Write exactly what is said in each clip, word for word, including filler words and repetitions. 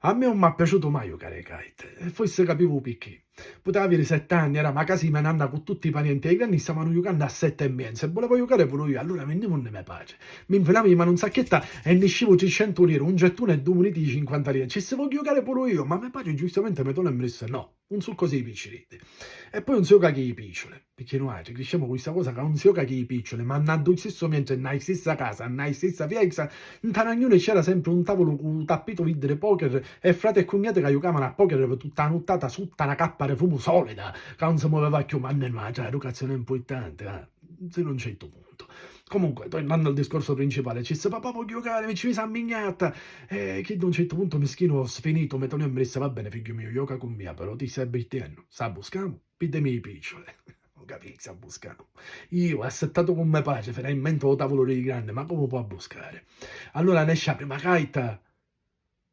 A mia nun m'ha piaciutu mai jucari ai carte, e forsi capivu picchì. Puteva aviri setti anni, era ma casa di me nanna cu tutti i parienti e i granni stavanu jucannu a setti e mienzu e vulevu jucari puru iu, allura mi nni funni me patri. Mi nfilavu i manu n sacchetta e niscivu tricentu liri, un gettunu e dui muniti di cinquanta liri. Ci si vogghiu jucari puru iu, ma me patri giustamenti mi tolemu e mi dissi no, un su cosi di picciriddi. E poi un si joca chi i picciuli. Picchì nuatri criscemu cu sta cosa ca un si joca chi i picciuli, ma nna ddu stissu mientri, nna i stissa casa, nna i stissa fiesta, nta na gnuna c'era sempri un tavulu cu tappitu viddiri poker e frati e cugnati ca jucavanu a poker pi tutta a nuttata sutta na cappa di fumu solida ca un si muveva cchiù, ma nni nuatri l'educazione è importante, eh, sinu a un certu puntu. Comunque, tornannu al discorso principale, ci sti papà vogghiu jucari, mi ci misi a mignatta, e chiddu a un certu puntu mischinu sfinitu mi tolìu e mi dissi va bene figghiu miu, joca cu mia, però ti stai avvirtennu, s'abbuscamu, piddemi i picciuli. Nun capii, s'abbuscamu. Iu, assittatu cu me patri, finalmenti ô tavulu dî granni, ma comu pò abbuscari? Allura nesci a prima carta,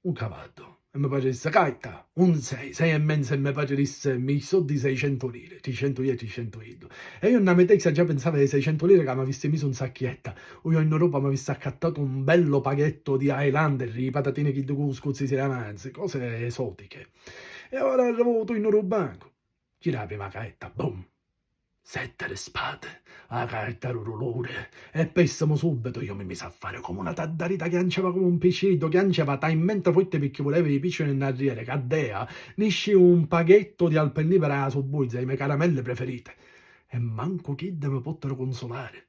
un cavaddu. E me patri dissi, carta, un sei, sei e menzu, e me patri dissi, mi soddi seicentu liri, tricentu iu e tricentu iddu. E iu nna me testa già pinsava ai seicentu liri ca m'avissi misu n sacchetta. O iu in Europa m'avissi accattatu un bellu paghettu di Highlander, i patatini chiddi cu scuzzi siri avanzi, cose esotiche. E ora arrivutu in dû bancu. Gira a prima carta, bum! Sette di spade, a carta dû duluri, e pèssimu subitu, iu mi misi a fari comu na taddarita, chianceva comu un picciriddu, chianceva talmenti forti picchì vulevi i picciuli nn'arrieri, ca ddea niscìu un paghettu di alpennivera a suburza, i me caramelli preferiti. E mancu chiddi mi pòttiru cunsulari.